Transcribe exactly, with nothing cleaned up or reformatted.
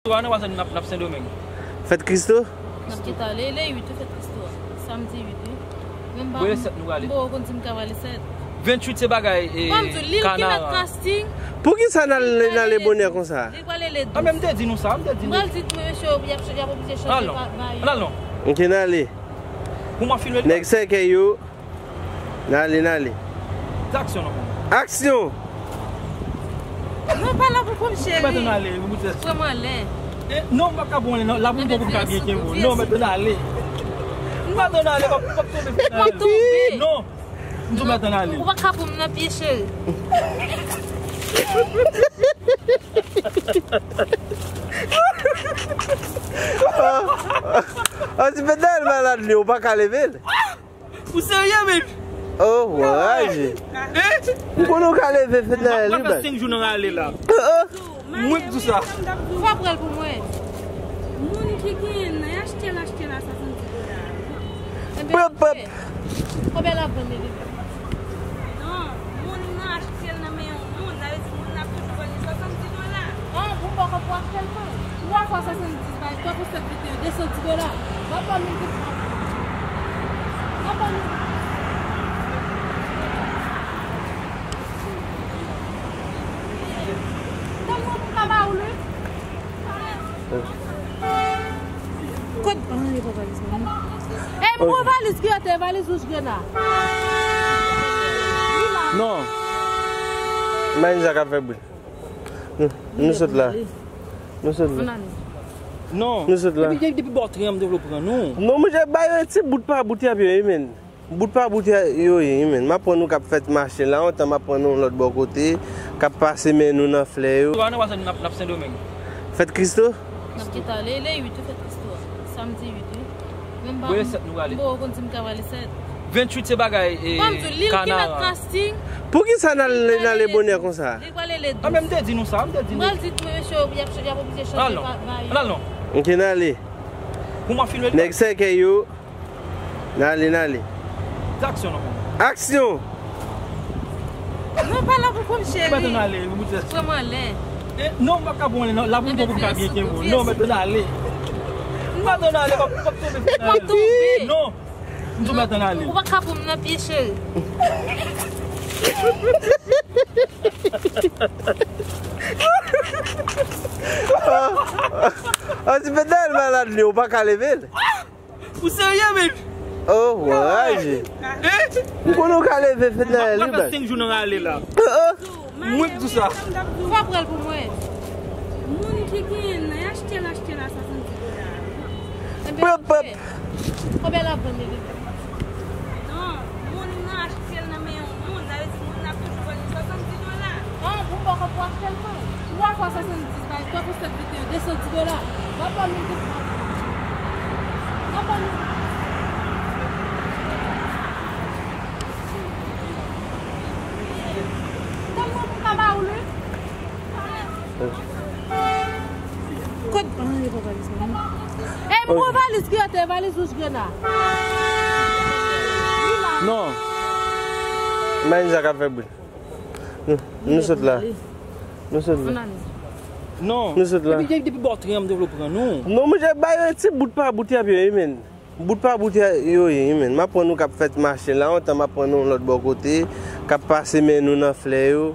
Ou pa nan wazan n ap, n ap Sendomeng. Fèt Kristo? N ap kite ale, le uit wi, fèt Kristo a. Samdi uit wi. Menm pa. Premye sèt nou prale. Bon, ou konn di m ka prale sèt. Venntuit se bagay, e, bon, m di w, Lil ki mèt casting. Poukisa n al, n ale bonè konsa? Li prale le douz. A, men m te di nou sa, m te di nou. M pral di tou mesye yo, y ap, y ap oblije chanje bagay yo. N al non. Ok, n ale. Pou m ap filme l. Nèg sèkèy yo. N ale, n ale. Aksyon non. Aksyon! Non, pa la pou kòm cheri. Ou mèt ann ale, ou mèt. Pran m anlè. E, non, m pa ka pran w anlè, non. La pou m poko ka byen kenbe w. Non, mèt ann ale. Ou mèt ann ale, w ap, w ap tonbe. M ap tonbe. Non. M di w mèt ann ale. Ou pa ka pran m nan pye, cheri. An ti pèdal malad li, ou pa ka leve l. Ou serye, baby? Oh, waj. Eh? M konnen w ka leve fèt la, li baz. Senk jou nan rale la. Mwen k di w sa. Fò pral pou mwen. Moun ki genyen nan, achte l, achte l a swasanndis dola. Pèp, pèp. Konbyen l ap vann li? Non, moun nan achte l nan men yon moun, sa vle di moun nan ap toujou vann li swasanndis dola. Ah, pou m poko pou achte l tou. Twa fwa swasanndis, bay, twa pou sèt vennde, de san dis dola. W ap ban m mil pou. W ap ban m mil. Tann mwen pou m ka ba ou li. Kot? Ah, e pa valiz mwen. E pou valiz ki atè, valiz wouj grenn la. Non. Imajine sa k ap fè bri. Nou, nou sot la. Nou sot la. Non. Nou sot la. Depi, depi bò tren an m te vle pran nou. Non, monchè, bay yo ti bout pa bout y ap yo, men. Bout pa bout yo ye, wi, men. M ap pran nou k ap fèt mache la, yon tan m ap pran nou lòt bò kote, k ap pase men nou nan flè yo. Ou pa nan wazan n ap, n ap Sendomeng. Fèt Kristo? N ap kite ale, le uit wi, fèt Kristo a. Samdi uit wi. Menm pa. Premye sèt nou prale. Bon, ou konn di m ka prale sèt. Venntuit se bagay, e, bon, m di w, Lil ki mèt casting. Poukisa n al, n ale bonè konsa? Li prale le douz. A, men m te di nou sa, m te di nou. M pral di tou mesye yo, y ap, y ap oblije chanje bagay yo. N al non. N al non. Ok, n ale. Pou m ap filme l. Nèg sèkèy yo. N ale, n ale. Aksyon non. Aksyon! Non, pa la pou kòm cheri. Ou mèt ann ale, ou mèt. Pran m anlè. Eh, non, m pa ka pran w anlè, non. La pou m poko ka byen kenbe w. Non, mèt ann ale. Mèt ann ale, w ap, w ap tonbe. W ap tonbe. Non. M di w mèt ann ale. Ou pa ka pran m nan pye, cheri. An ti pèdal malad li, ou pa ka leve l. Ou serye, baby? Oh, waj. Eh? M konnen w ka leve fèt la, li baz. Senk jou nan rale la. Mwen k di w sa. Fò pran l pou mwen. Moun ki genyen nan, achte l, achte l a swasanndis dola. Pèp, pèp. Konbyen l ap vann li? Non, moun nan achte l nan men yon moun, sa vle di moun nan ap toujou vann li swasanndis dola. Ah, pou m poko pou achte l tou. Twa fwa swasanndis, bay, twa pou sèt vennde, de san dis dola. W ap ban m mil pou. W ap ban m mil. Tann mwen pou m ka ba ou li. Kot? Ah, e pa valiz mwen. E pou valiz ki atè, valiz wouj grenn la. Non. Imajine sa k ap fè bri. Nou, nou sot la. Nou sot la. Non. Nou sot la. Depi, depi bò tren an m te vle pran nou. Non, monchè, bay yo ti bout pa bout y ap yo, men. Bout pa bout yo ye, men. M ap pran nou k ap fèt mache la, yon tan m ap pran nou lòt bò kote, k ap pase men nou nan flè yo.